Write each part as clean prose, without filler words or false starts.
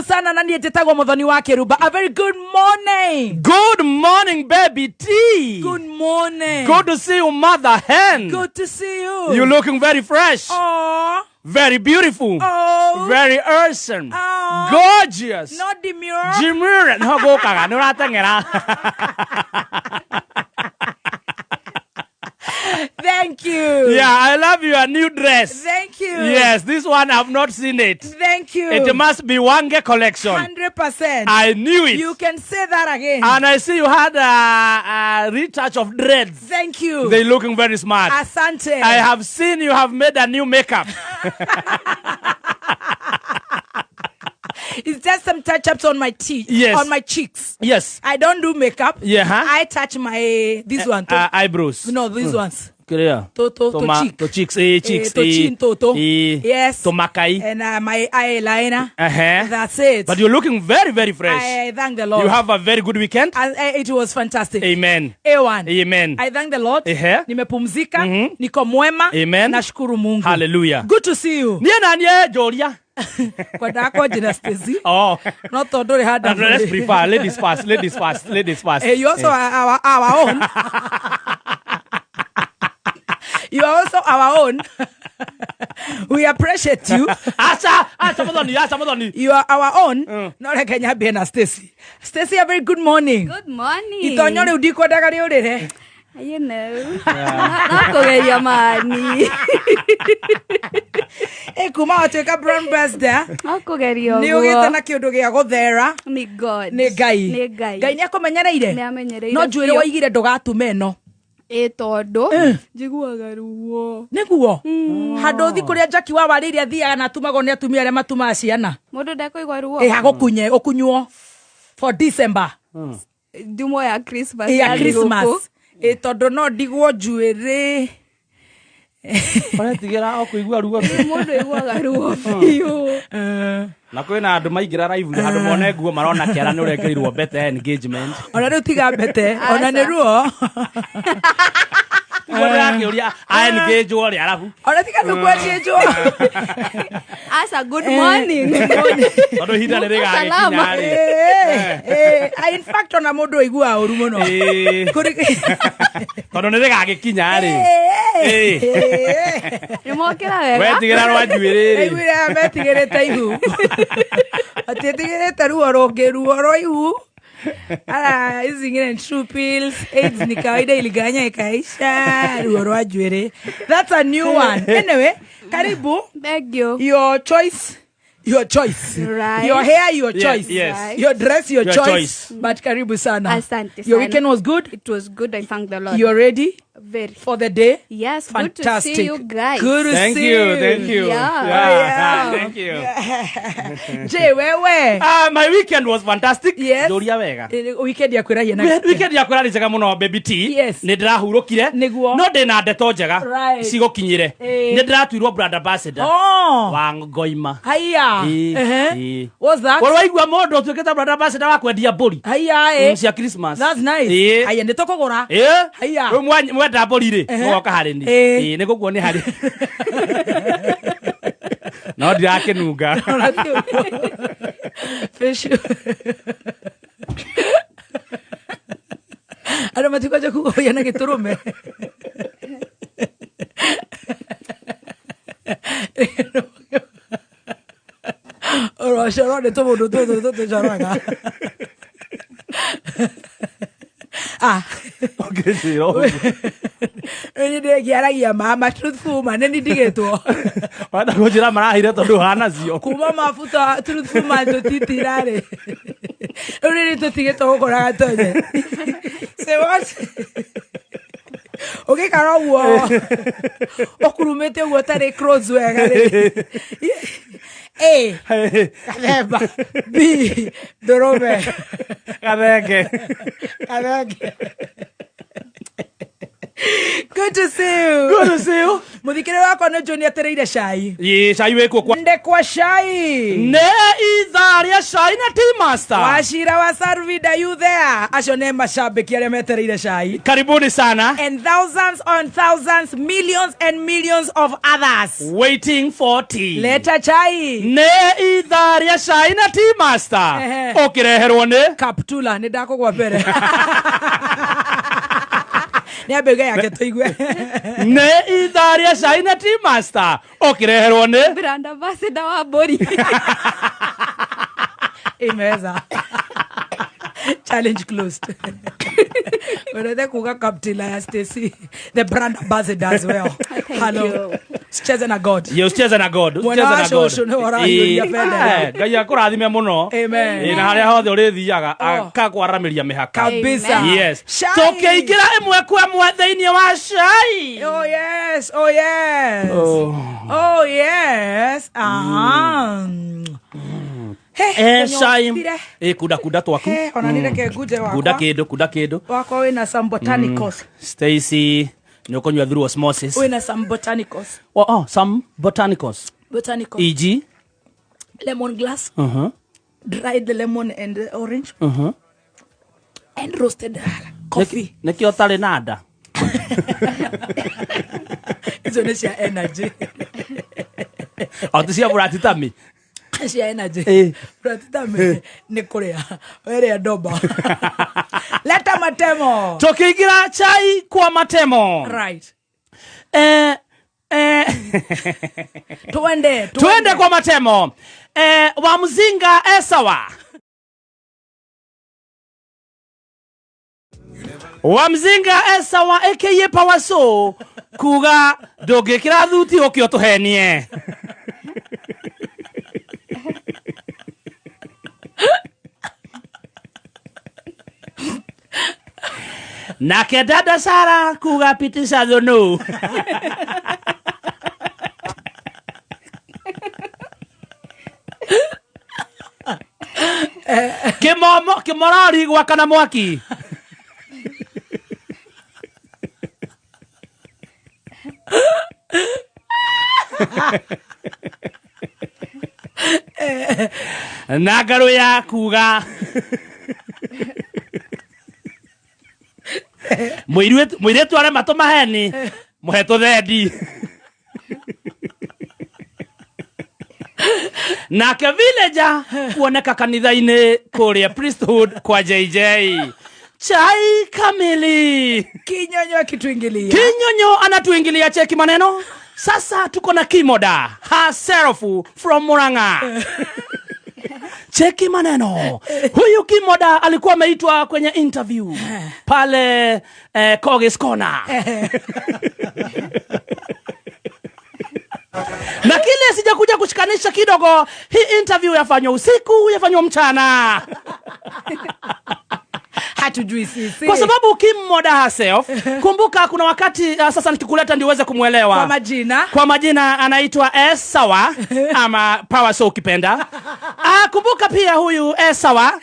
Sana na niĩ njĩtagwo Mũthoni wa Kĩrumba. A very good morning. Good morning, baby T. Good morning. Good to see you, mother hen. Good to see you. You looking very fresh. Aw. Very beautiful. Oh. Very awesome. Aw. Gorgeous. Not demure. Demure. No gũkaga nĩ ũrateng'era. Thank you. Yeah, I love your new dress. Thank you. Yes, this one I've not seen it. Thank you. It must be Wange collection. 100%. I knew it. You can say that again. And I see you had a retouch of dreads. Thank you. They looking very smart. Asante. I have seen you have made a new makeup. It's just some touch-ups on my teeth. Yes. On my cheeks. Yes. I don't do makeup. Yeah, huh? I touch my this one. Eyebrows. No, these ones. Clear. To cheek. To cheeks. Cheeks. To chin, to. Eh, Yes. To makai. And my eyeliner. That's it. But you're looking very, very fresh. I thank the Lord. You have a very good weekend. It was fantastic. Amen. A1. Amen. I thank the Lord. Ehe. Nimepumzika. Niko mwema. Amen. Nashukuru Mungu. Hallelujah. Good to see you. Niĩ na niĩ njũria. Kwendaga kwanjĩra Stacy. Oh. No tondũ ũrĩ handũ. Let's prefer ladies first, ladies first, ladies first. You also are our own. You are also our own. We appreciate you. Aca, aca Muthoni, aca Muthoni. You are our own. No reke nyambie na Stacy. Stacy, a very good morning. Good morning. Itonyo rĩu ndikwendaga rĩũrĩre. You know. No kũgeria mani. Ĩ kuma watuĩka brown birthday No kũgeria nĩ ũguo. ũgĩte na kĩũndũ gĩa gũthera. Nĩ God. Nĩ Ngai. Nĩ Ngai. Ngai nĩ akũmenyereire. Nĩ amenyereire No njuĩrĩ biũ. waigire ndũgatume ĩno. Ĩ tondũ njiguaga ruo. Nĩguo. Handũ ũthi kũrĩa Jackie wa warĩire athiaga na atumagwo nĩ atumia arĩa matumaga ciana. Mũndũ ndekũigua ruo. Ĩ hagũkunye ũkunywo for December. Ndumo ya Christmas. Ya ya Christmas. thigũkũ. Ĩ tondũ no ndigwo njuĩrĩ. Ũretigĩra o kũigua ruo tu. Mũndũ aiguaga ruo biũ. Na kwĩna andũ maingĩra live handũ mone nguo marona kĩara nĩ ũrengerirwo mbete ya engagement. Ona rĩu tiga mbete, ona nĩ Aca. ruo. Tiguo ndĩrakĩũria a engage rĩ arabu. Ona tiga tũkwenjĩnjwo. Aca, good morning. Tondũ ihinda nĩ rĩgagĩkinya Salama. rĩ. In fact ona mũndũ aiguaga ũru mũno. Tondũ nĩ rĩgagĩkinya rĩ. Nĩ mokĩra wega. Wetigĩra rwa njuĩrĩ rĩ. Aiguire metigĩrĩte ihu. Matiĩtigĩrĩte ruo rũngĩ, ruo rwa ihu. Ara hizi zingine ni true pills. AIDS ni kawaida iliganya ikaisha. Ruo rwa njuĩrĩ. That's a new one. Anyway, karibu. Thank you. Your choice. Your choice. Right. Your hair, your Yeah, choice. yes. Right. Your dress, your, Your choice. choice. But karibu sana. Asante Your sana. weekend was good? It was good. I thank the Lord. You're ready Very. for the day? Yes, good to Fantastic. see you guys. Good to Thank see you, thank you. Yeah. Yeah. Thank you. Je, wewe. My weekend was fantastic. Yes. Njũria wega. Weekend ya kwĩrahia na Weekend yakwa ĩrarĩ njega mũno baby T. Yes. Nĩ ndĩrahurũkire. Nĩguo. No ndĩna ndeto njega. Right. Cigũkinyĩre. Eh. Nĩ ndĩratuirwo brand ambassador Oh. wa Ngoima. Haiya. Ĩ, Ehe. ĩ. What's that? Wari waigua mũndũ ũtuĩkĩte brand ambassador wa kwendia mbũri. Haiya, eh. Cia Christmas. That's nice. Ĩ. Haiya, nĩ tũkũgũra. Ĩ. Haiya. Rĩu mwenda mbũri rĩ, Ehe. mũgoka harĩ niĩ. Ĩ. Ĩ, nĩ gũkuo nĩ harĩ. No ndirakĩnunga. Fish. Andũ matikwanja kugoya na gĩtũrũme. Ũrocoro nĩ tũmũndũ tũtũ tũtũcoraga. Ah. Ũngĩnjĩra ũguo. Rĩu niĩ ndĩngĩaragia mama truthful woman nĩ ndigĩtwo. Wenda kũnjĩra marahire tondũ ũhana cio. Kuma mabuta truthful man tũtitira rĩ. Rĩu nĩ tũtigĩtwo gũkora gatonye. Say what? Ũgĩikara ũguo ũkurumĩte ũguo ũtarĩ close wega rĩ. A gathemba, B ndũrũme, Gathenge. Gathenge. Good to see you. Good to see you. Muthikĩrĩria wakwa nĩ njũĩ nĩ etereire cai. Ĩ, cai wĩkuo kwa Nde kwa cai. nĩ ithaa rĩa cai na tea master. Wacira wa Sarvida you there. Acio nĩ macambĩki arĩa metereire cai. Karibuni sana. And thousands on thousands, millions and millions of others. Waiting for tea. Leta chai. Nĩ ithaa rĩa cai na tea master. Ehe. Ũkĩreherwo nĩ Kaptula nĩ ndakũgwa mbere. Nĩ ambe yake tũigue. nĩ ithaa rĩa cai na tea master. Ũkĩreherwo nĩ Brand ambassador wa mbũri. Imeweza. Challenge closed. Unaweza kuga kaptula ya Stacy, the brand ambassador as well. Thank Hello. you. Sicheze na God. Ye, usicheze na God. Mwena Usicheze na wa God. cũcũ nĩwe ũrahiũria Ĩ, bendera. eh, Ngai akũrathime mũno. Amen. Ĩ, na harĩa hothe ũrĩthiaga Oh. akakwaramĩria mĩhaka. Kabisa. Amen. Yes. Chai. Tũkĩingĩra ĩmwe kwa ĩmwe thĩinĩ wa cai. Oh yes, oh yes. Oh. Oh yes. Ah. He, Eh, cai. nĩnyotire. Ĩ, kunda kunda twaku. He, ona nĩ reke ngunje wakwa. Kunda kĩndũ, kunda kĩndũ. Wakwa wĩna some botanicals. Stacy nĩ ũkũnyua through osmosis. Wĩna some botanicals. Oh, oh, some botanicals. Botanicals. E.g. Lemon glass. Uh-huh. Dried lemon and orange. Uh-huh. And roasted coffee. Nĩkĩo ũtarĩ na nda. Icio nĩ cia energy. O ti cia mũratitami. Cia energy. Eh. Buratitami nĩ kũrĩa. Werĩa ndomba. Leta matemo. Tũkĩingĩra chai kwa matemo. Right. Eh, eh, Twende. twende kwa matemo. Eh, wa mzinga esawa. Wa mzinga esawa aka Power kuga ndũngĩkĩra thuti ũke ũtũhenie. Nake dada Sara kuga pitisha thũnũ. Kĩmomo kĩmorori gwakana mwaki. Na ngarũ ya kuga mũirĩtu arema tũmaheni mũhe tũthendi. Nake villager kuoneka kanitha-inĩ kũrĩa priesthood kwa JJ. Chai kamili. Kinyonyo akituingilia. Kinyonyo anatuingilia cheki maneno. Sasa tuko na Kimoda herself from Murang'a. Cheki maneno. Huyu Kimoda alikuwa ameitwa kwenye interview pale Kogis Corner. Na kile sijakuja kushikanisha kidogo, hii interview yafanywa usiku, yafanywa mchana. Hatujui sisi. Kwa sababu Kim Moda herself, kumbuka kuna wakati sasa nikikuleta ndio uweze kumwelewa. Kwa majina. Kwa majina anaitwa Esawa ama Power Soul ukipenda. Kumbuka pia huyu Esawa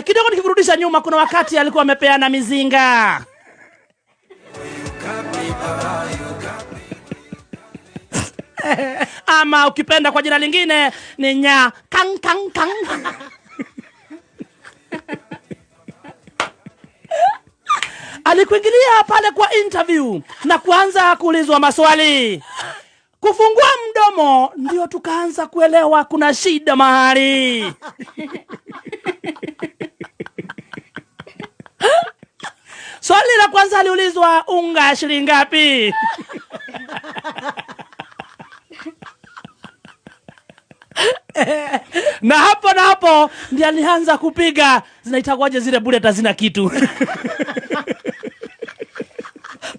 kidogo nikikurudisha nyuma, kuna wakati alikuwa amepeana mizinga. Ama ukipenda kwa jina lingine ni nya kang kang kang. Alikuingilia pale kwa interview na kuanza kuulizwa maswali. Kufungua mdomo ndio tukaanza kuelewa kuna shida mahali. Swali la kwanza aliulizwa unga shilingi ngapi? Na hapo na hapo ndiye alianza kupiga zinaitagwaje zile bullet hazina kitu.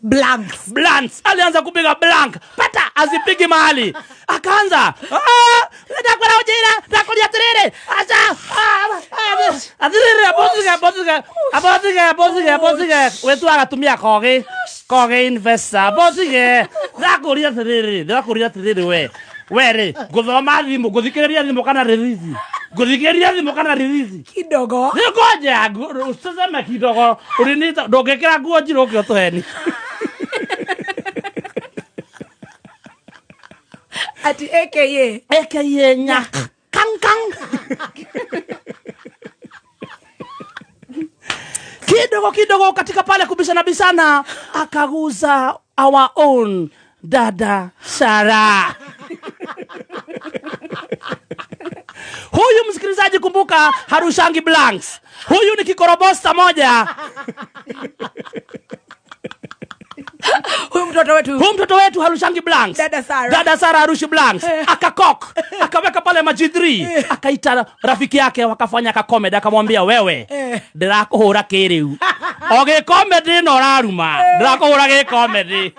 Blanks. Blanks. Alianza kupiga blank. Pata azipigi mahali. Akaanza, ah, ndakwenda ujira, ndakulia tiriri. Acha. Atiriri, abozige, abozige. Abozige, abozige, abozige. Wetu agatumia kogi. Kogi investor. Abozige. Ndakulia tiriri, ndakulia tiriri we. We rĩ, ngũthoma thimũ, ngũthikĩrĩria thimũ kana rĩrisi. Ngũthikĩrĩria thimũ kana rĩrisi. Kidogo. Ngoja, usiseme kidogo. Ulinita ndũngĩkĩra nguo njirũ ũke ũtũheni. Ati aka Aka nyak kang kang. Kidogo kidogo katika pale kubishana bishana akaguza our own dada Sara. Huyu msikilizaji, kumbuka harushangi blanks. Huyu ni kikorobosta moja. Huyu mtoto wetu. Huyu mtoto wetu harushangi blanks. Dada Sara. Dada Sara harushi blanks. Akakok, akaweka pale maji 3, akaita rafiki yake wakafanya ka comedy, akamwambia wewe ndirakuhura kiriu. O gĩ comedy no ũraruma. Ndirakuhura gĩ comedy.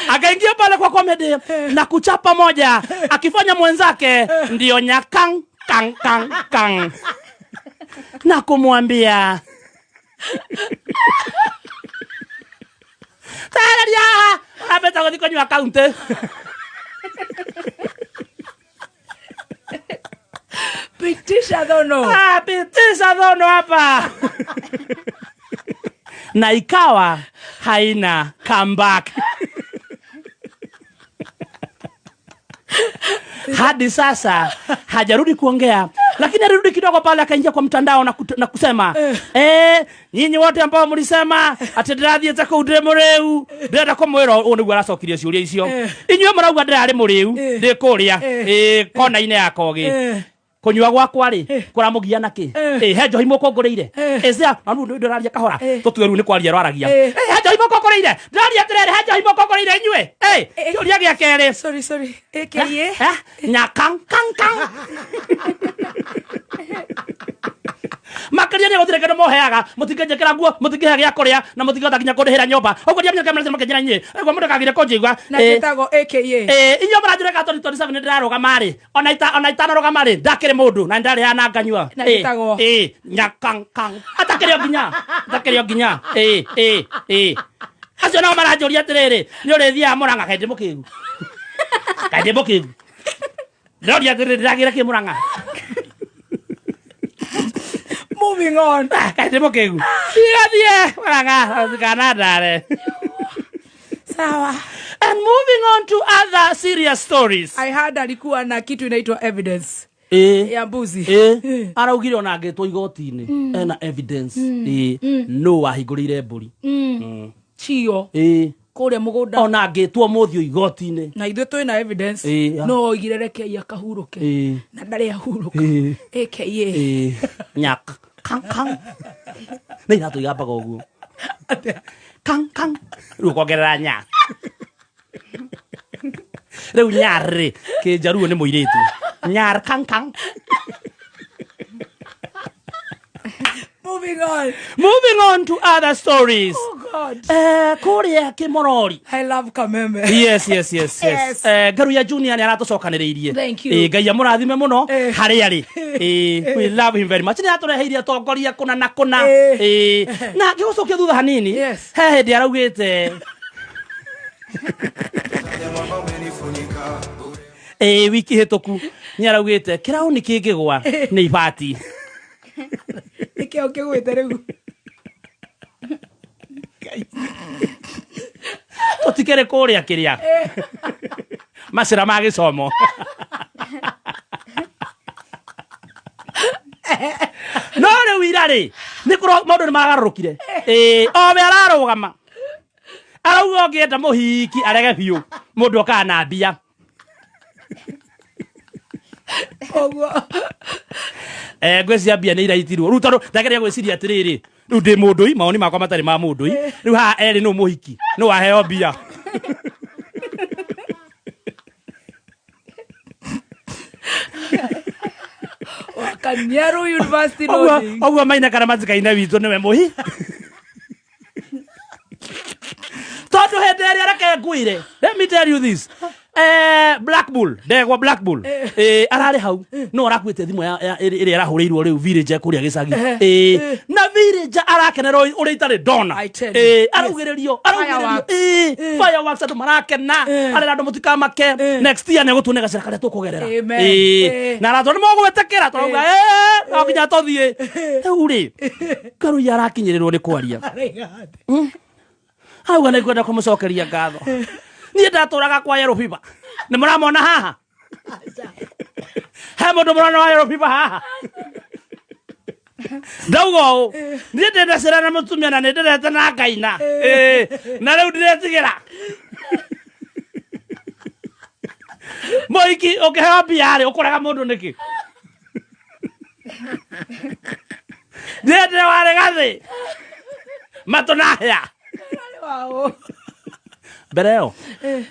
Akaingia pale kwa comedy na kuchapa moja, akifanya mwenzake ndio nyakang kang kang kang, na kumwambia Tararia, urambeta gũthiĩ kũnyua kaunti. Pitisha dhono. Ah, pitisha dhono hapa. Na ikawa haina comeback. Hadi sasa hajarudi kuongea, lakini alirudi kidogo pale akaingia kwa mtandao na kusema nyinyi wote ambao mlisema ati ndirathiĩte kũu ndĩ mũrĩu, ndĩrenda kũmwĩra ũũ nĩguo aracokirie ciũria icio. Inyuĩ mũrauga ndĩrarĩ mũrĩu, ndĩ kũrĩa, kona-inĩ ya Kogi. Kũnyua gwakwa rĩ, kũramũgia na kĩ? He njohi mũkũngũrĩire? Cia, na rĩu ndĩraria kahora. Tũtue rĩu nĩ kwaria rwaragia. He njohi mũkũngũrĩire? Ndĩraria atĩrĩrĩ, he njohi mũkũngũrĩire inyuĩ? Kĩũria gĩa kerĩ. Sorry, sorry. AKA? Nyakang, kang, kang. Makĩria nĩ gũtirĩ kĩndũ mũheaga, mũtingĩnjĩkĩra nguo, mũtingĩhe gĩa kũrĩa, na mũtingĩhota nginya kũndĩhĩra nyũmba. Ũguo ndiamenyire kĩrĩa mũreciria makĩnjĩra inyuĩ. Ũguo mũndũ akagire kũnjigua. Na njĩtagwo AKA. Inyuĩ mũranjũria ka 2027 nĩ ndĩrarũgama rĩ, ona itanarũgama rĩ, ndakĩrĩ mũndũ na nĩndarĩaga na nganyua. Na njĩtagwo. Nyakang, kang. Atakĩrĩ o nginya. Atakĩrĩ o nginya. Acio nao maranjũria atĩrĩrĩ, nĩ ũrĩthiaga Mũrang'a, kaĩ ndĩ mũkĩgu? Kaĩ ndĩ mũkĩgu? Ndĩroria atĩrĩrĩ, ndĩragĩra kĩ Mũrang'a? Moving on. Kaĩ ndĩ mũkĩgu? Tigathiĩ Mũrang'a, kana ndare. Sawa. And moving on to other serious stories. I heard alikuwa na kitu inaitwa evidence ya mbuzi. Araugire ona angĩtwo igoti-inĩ ena evidence. No wahingũrĩire mbũri. Chio. Kũrĩa mũgũnda. Ona angĩtwo mũthiũ igoti-inĩ. Na ithuĩ twĩna evidence. No oigire rekei akahurũke. Na ndarĩ ahurũka. AKA. Nyak. Kang kang. Nĩ iratũ igambaga ũguo. Kang kang. Rĩu ũkongerera nya. Rĩu nyar rĩ, kĩnjaruo nĩ mũirĩtu. Nyar kang kang. Moving on. Moving on to other stories. Oh God. Kũrĩa Kĩmorori. I love Kameme. Yes, yes, yes, yes. Yes. Ngaruiya Junior nĩ aratũcokanĩrĩirie. Thank you. Ngai amũrathime mũno harĩa arĩ. We love him very much. Nĩ aratũreheire atongoria kũna na kũna. Na ngĩgũcokia thutha hanini, he hĩndĩ araugĩte wiki hĩtũku nĩ araugĩte kĩraũni kĩngĩgwa nĩ ibati. Nĩkĩo kĩgwĩte rĩu. Tũtikĩrĩ kũrĩa kĩrĩa. Macĩra ma gĩcomo. No rĩu ira rĩ, nĩ kũro maũndũ nĩ magarũrũkire. O we ararũgama. Arauga ũngĩenda mũhiki arege biũ, mũndũ okaga na mbia. Koguo. Ngwĩciria mbia nĩ iraitirwo. Rĩu tondũ ndageria gwĩciria atĩrĩrĩ, rĩu ndĩ mũndũi, mawoni makwa matarĩ ma mũndũi. Rĩu haha erĩ nũ mũhiki, nũ waheo mbia. Kanyaru University Ũguo, loading. ũguo maina kana matikaine witũ nĩwe mũhi. Tondũ hĩndĩ ĩrĩa reke ngwĩre, let me tell you this. Black Bull, ndegwa Black Bull. Ararĩ hau. No arakuĩte thimũ ya ĩrĩa ĩrahũrĩirwo rĩu village kũrĩa gĩcagi. Na village arakenera ũrĩa itarĩ ndona. I tell you. Araugĩrĩrio, araugĩrĩrio. Fireworks. Fireworks andũ marakena. Arera andũ mũtikamake. Next year nĩegũtuonia gacĩra karĩa tũkũgerera. Amen. Na aratwĩra nĩ mũgwĩtĩkĩra, tũrauga, no nginya tũthiĩ. Rĩu rĩ, Ngaruiya arakinyĩrĩrwo nĩ kwaria. Araiga atĩa? Auga nĩ ngwenda kũmũcokeria ngatho. Niĩ ndatũraga kwa Yellow Fever. Nĩ mũramona haha? He mũndũ mũrona wa Yellow Fever haha? Ndauga ũũ, niĩ ndĩ na ciana na mũtumia na nĩ ndĩrete na ngaina. Ĩĩ, na rĩu ndiretigĩra. Mũhiki ũkĩheo mbia rĩ, ũkũrega mũndũ nĩkĩ? Niĩ ndĩ warĩ gathĩ. Matũ na hĩa. Wow. Mbere ĩyo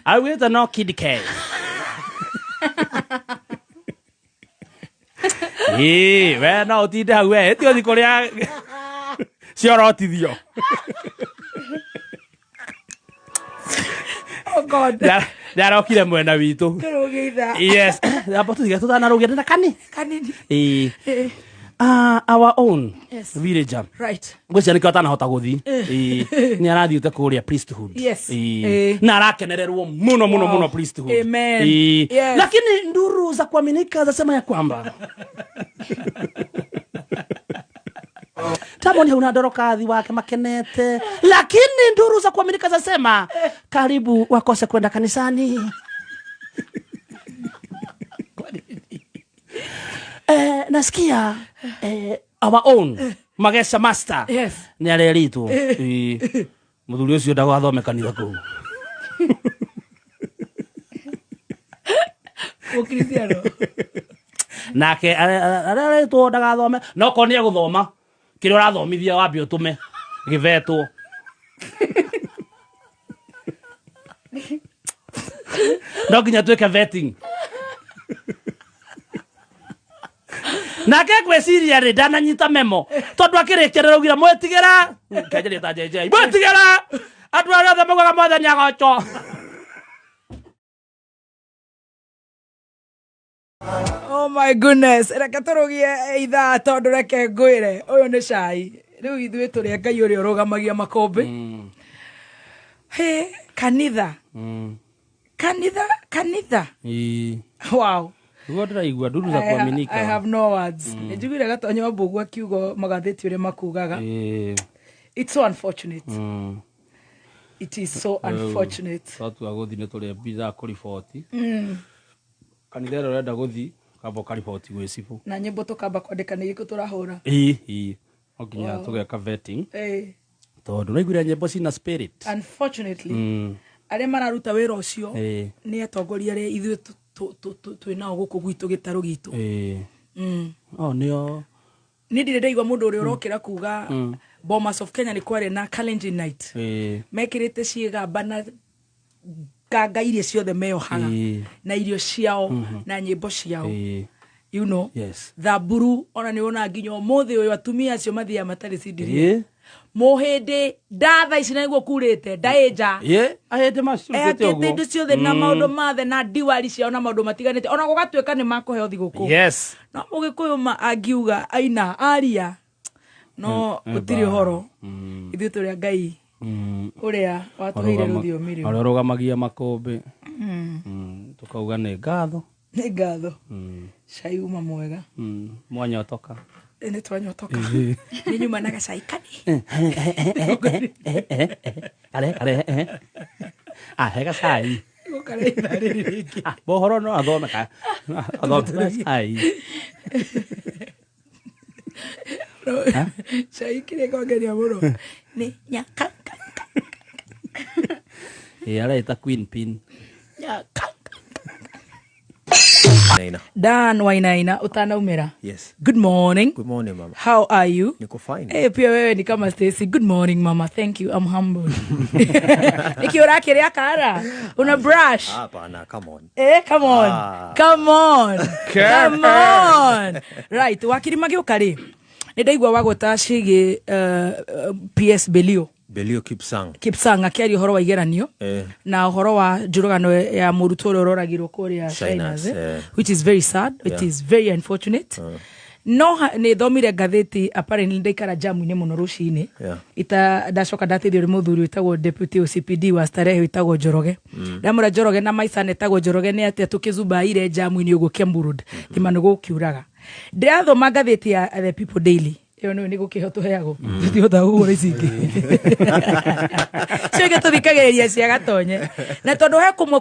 augĩte no Kid K. Ĩĩ, we no ũtinde hau we ĩti ũthi kũrĩa ciorotithio. Oh God. Ndarokire mwena witũ. Tũrũgĩitha. Yes. Amba tũtige tũtanarũgĩra na kani. Kanini. Ĩĩ. Eh, Ah, our own Yes. villager. Right. Ngwĩciria nĩkĩo atanahota gũthiĩ. Ĩĩ. Nĩ arathiĩte kũrĩa priesthood. Yes. Ĩĩ. Ĩĩ. Na arakenererwo mũno mũno Wow. mũno priesthood. Amen. Ĩĩ. Yes. Lakini nduru za kuaminika zasema ya kwamba Tamoni hauna dorokathi wake makenete, lakini nduru za kuaminika zasema karibu wakose kwenda kanisani. Nasikia our own Magesha Master Yes. nĩ areritwo. Ĩĩ. Mũthuri ũcio ndagathome kanitha kũu. Mũkristiano. Nake areritwo ndagathome, no korwo nĩ egũthoma kĩrĩa ũrathomithia wambe ũtũme gĩvetwo. No nginya twĩke vetting. Nake ngwĩciria rĩ ndananyita memo tondũ akĩrĩkia ndĩraugire mwĩtigĩra kenjeria ta JJ mwĩtigĩra andũ arĩa othe maugaga mwathani agocwo. Oh my goodness. Reke tũrũgie ithaa tondũ reke ngwĩre ũyũ nĩ cai. Rĩu ithuĩ tũrĩ a Ngai ũrĩa ũrũgamagia makũmbĩ. Hĩ, kanitha. Kanitha, kanitha. Wow. Nĩguo ndĩraigua nduru za I kuaminika. have no words. Nĩ njiguire Gatonyo wa Mbũgũ akiuga magathĩti ũrĩa makugaga. It's so unfortunate. It is so unfortunate. Twatua gũthiĩ nĩ tũrĩ mbithaa kũriboti kanitha ĩrĩa ũrenda gũthiĩ kamba ũkariboti gwĩ cibũ. Na nyĩmbo tũkamba kwandĩka nĩ irĩkũ tũrahũra. Ĩĩ, ĩĩ. No nginya tũgeka vetting Eh, tondũ naiguire nyĩmbo cina spirit. Unfortunately, arĩa mararuta wĩra ũcio Ĩĩ. nĩ atongoria arĩa ithuĩ twĩ nao gũkũ gwitũ gĩtarũ gitũ. Ĩĩ. Oh, nĩo. Niĩ ndirĩ ndaigua mũndũ ũrĩa ũrokĩra kuga Bomas of Kenya nĩ kwarĩ na Kalenjin night. Ĩĩ. Mekĩrĩte ciĩgamba na nganga iria ciothe meyohaga Ĩĩ. na irio ciao na nyĩmbo ciao. Ĩĩ. You know. Yes. Thamburu ona nĩ wonaga nginya ũmũthĩ ũyũ atumia acio mathiaga matarĩ cindiria. Ĩĩ. Mũhĩndĩ ndatha ici na nĩguo kurĩte ndaĩ nja. Ĩĩ, ahĩndĩ macurukĩte Ehakĩte ũguo. indo ciothe na maũndũ mathe na diwari ciao na maũndũ matiganĩte ona gũgatuĩka nĩ makũheo thigũkũ. Yes. No mũgĩkũyũ ma angiuga aina aria no gũtirĩ ũhoro. Ithuĩ tũrĩ a Ngai ũrĩa watũheire rũthiomi rĩu. Ũrĩa ũrũgamagia makũmbĩ. Tũkauga nĩ ngatho. Nĩ ngatho. Cai uma mwega. Mwanyotoka. Nĩ twanyotoka. Nĩ nyuma na gacai kani. Kare kare. Ah, he gacai. Gũkara ithaa rĩrĩ rĩngĩ. Ah, bohoro no athome ka. Athome cai. Cai kĩrĩa kwangeria mũno. Nĩ nyaka Ĩĩ, areita Queen Pin. nyaka. Naina. Dan Wainaina utanaumĩra. Yes. Good morning. Good morning, mama. How are you? Niko fine. Hey, pia wewe ni kama Stacy. Good morning mama. Thank you. I'm humble. Niki ũrakĩrĩa kara? Una brush? Hapana, come on. Eh, come on. Ah. Come on. Come on. Right, wakiri magĩũka rĩ. Nĩ ndaigua wagweta ciĩgiĩ PS Belio. Belio Kipsang. Kipsang akĩaria ũhoro wa igeranio Eh. na ũhoro wa njũragano ya mũrutwo ũrĩa ũroragirwo kũrĩa Shinas, Shinas, eh? eh. Which is very sad, it Yeah. is very unfortunate. No nĩ thomire ngathĩti apparently ndaikara jamu-inĩ mũno rũcinĩ. Yeah. Ita ndacoka ndateithio nĩ mũthuri wĩtagwo deputy OCPD wa Starehe wĩtagwo Njoroge. Ndamwĩra Njoroge na maica netagwo Njoroge nĩ atĩa tũkĩzumbaire jamu-inĩ ũguo Kiambu Road. Thima nĩ gũkiuraga. Ndĩrathoma ngathĩti ya The People Daily. Ĩyo nĩyo nĩ gũkĩheo tũheagwo, tũtihotaga kũgũra ici ingĩ. Cio ingĩ tũthikagĩrĩria cia gatonye. Na tondũ he kũmwe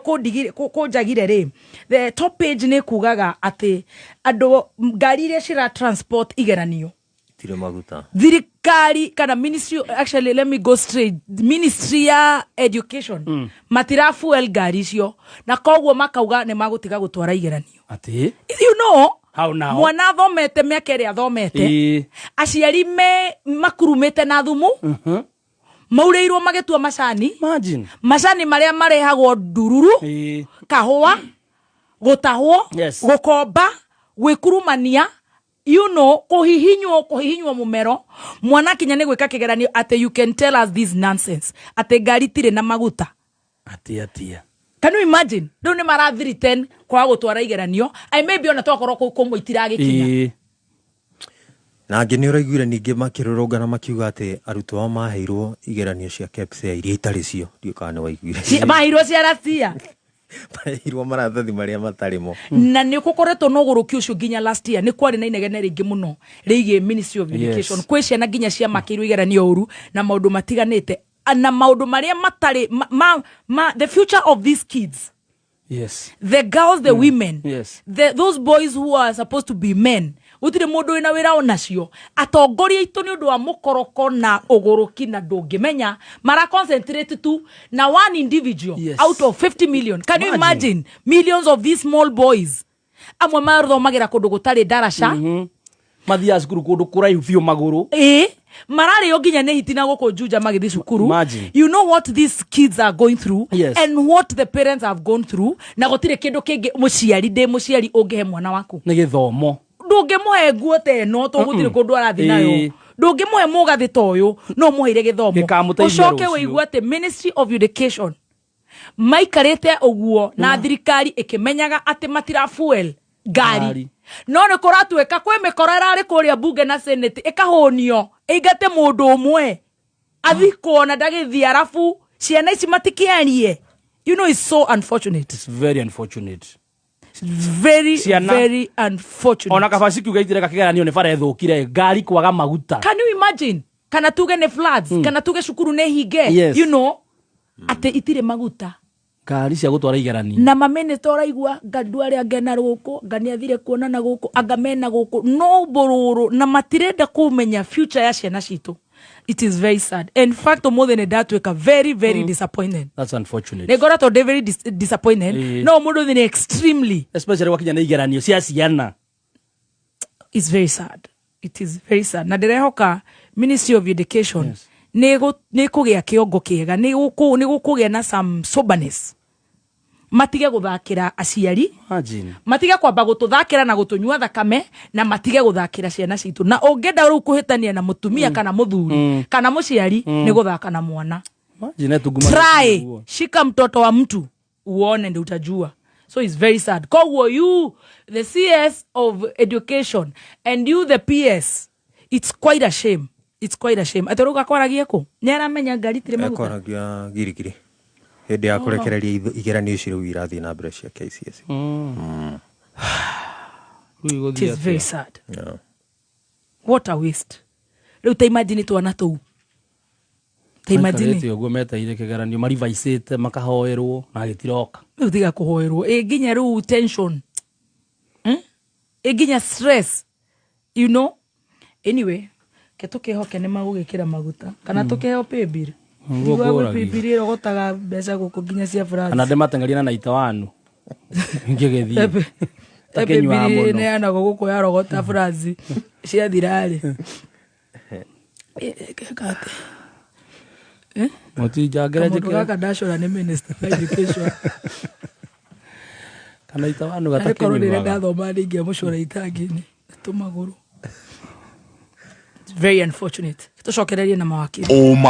kũnjagire rĩ, the top page nĩ kugaga atĩ andũ ngari iria cira transport igeranio Tirĩ maguta. Thirikari kana ministry, actually let me go straight, ministry ya education matira fuel ngari icio, na koguo makauga nĩ magũtiga gũtwara igeranio. Atĩ? You know. How now? Mwana athomete mĩaka ĩrĩa athomete, aciari me makurumĩte na thumu, maurĩirwo magĩtua macani. Imagine. Macani marĩa marehagwo ndururu, kahũa gũtahwo, gũkomba, gwĩkurumania, kũhihinywo mũmero. Mwana kinya nĩ gwĩka kĩgeranio, atĩ you can tell us this nonsense atĩ ngari itirĩ na maguta? Atia atia? Can you imagine? Rĩu nĩ marathiriten kwaga gũtwara igeranio. I maybe ona tokorwo kũu kũmwe itiragĩkinya. Na angĩ nĩ ũraiguire ningĩ makĩrũrũngana makiuga atĩ arutwo ao maheirwo igeranio cia KPSEA iria itarĩ cio. Ndiũĩ kana nĩ waiguire. Maheirwo cia racia. Maheirwo maratathi marĩa matarĩ mo. Na nä gå koretwo na å gå rå ki å cio nginya last year nä kwarä na inegene rĩingĩ mũno rĩgiĩ Ministry of Education. Kwĩ ciana nginya ciamakĩirwo igeranio ũru na maũndũ matiganĩte na maũndũ marĩa matarĩ ma, the future of these kids, the girls, the women, those boys who are supposed to be men. Gũtirĩ mũndũ wĩna wĩra onacio. Atongoria aitũ, nĩ ũndũ wa mũkoroko na ũgũrũki na ndũngĩmenya, mara concentrate tu na one individual out of 50 million. Can you Imagine. imagine millions of these small boys, amwe mathomagĩra kũndũ gũtarĩ ndaraca? Mathiaga cukuru kũndũ kũraihu biũ magũrũ. Ĩ, mararĩo nginya nĩ hiti na gũkũ Juja magĩthiĩ cukuru. Imagine. You know what these kids are going through and what the parents have gone through, na gũtirĩ kĩndũ kĩngĩ mũciari, ndĩ mũciari, ũngĩhe mwana waku. Nĩ gĩthomo. Ndũngĩmũhe nguo ta ĩno to gũtirĩ kũndũ arathiĩ nayo. Ndũngĩmũhe mũgathĩ ta ũyũ, no mũheire gĩthomo. Gĩkamũteithia Ũcoke rũciũ. ũigue atĩ Ministry of Education maikarĩte ũguo na thirikari ĩkĩmenyaga atĩ matira fuel ngari. Ngari. No nĩ kũratuĩka kwĩ mĩkora ĩrarĩ kũrĩa bunge na senate ĩkahũnio ĩingate mũndũ ũmwe athikwo na ndagĩthiĩ, arabu ciana ici matikĩarie. You know, it's so unfortunate. It's very unfortunate. Very, very unfortunate. Ona kaba cikiuga itireka kĩgeranio nĩ bara ĩthũkire, ngari kwaga maguta. Can you imagine? Kana tuge nĩ floods, kana tuge cukuru nĩ hinge, atĩ itirĩ maguta. Ngari cia gũtwara igeranio. Na mamĩnĩta ũraigua ngandu arĩa angĩ na rũkũ nga nĩ athire kuonana gũkũ, anga mena gũkũ no mbũrũrũ, na matirenda kũmenya future ya ciana citũ. It is very sad. In fact, ũmũthĩ nĩ ndatuĩka very, very disappointed. That's unfortunate. Nĩ ngoretwo ndĩ very disappointed. No mũndũ thĩ nĩ extremely Especially gwakinya nĩ igeranio cia ciana. It's very sad, it is very sad. Na ndĩrehoka Ministry of Education nĩ kũgĩa kĩongo kĩega, nĩ gũkũgĩa na some soberness, matige gũthakĩra aciari. Imagine. Matige kwamba gũtũthakĩra na gũtũnyua thakame, na matige gũthakĩra ciana citũ. Na ũngĩenda rĩu kũhĩtania na mũtumia kana mũthuri kana mũciari, nĩ gũthaka na mwana. Imagine tunguma. Try, shika mtoto wa mtu uone, ndi utajua. So it's very sad. Koguo you, the CS of Education, and you, the PS, it's quite a shame, it's quite a shame. Atĩ rĩu gakwaragie kũ nĩ aramenya ngari itirĩ maguta? Ekoragia girigiri hĩndĩ ya kũrekereria igeranio ici rĩu irathiĩ na mbere cia KCSE. It is very sad. What a waste. Rĩu ta imagine twana tũu, ta imagine. Maikarĩte ũguo metereire kĩgeranio, marivaicĩte, makahoerwo na gĩtiroka. Rĩu tiga kũhoerwo, ĩ nginya rĩu tension, Ĩ nginya stress, you know. Anyway, ke tũkĩhoke nĩ magũgĩkĩra maguta kana tũkĩheo paybill. Nĩguo Niguo gwĩ ngũragia. paybill ĩrogotaga mbeca gũkũ nginya cia Kana France. ndĩmateng'erie na naita wanu ngĩgĩthiĩ takĩnyuaga Paybill mũno. ĩneanagwo gũkũ yarogota France ciathirarĩ. Kate Mũtinjangĩre kamũndũ njĩkĩre gaka ndacora nĩ minister of education. Kana ita wanu Arĩ korwo rĩrĩa gatakĩnyuaga. ndathoma ndingĩamũcora itangi-inĩ tũmagũrũ. It's very unfortunate. Tũcokererie na mawakiri. Ũma.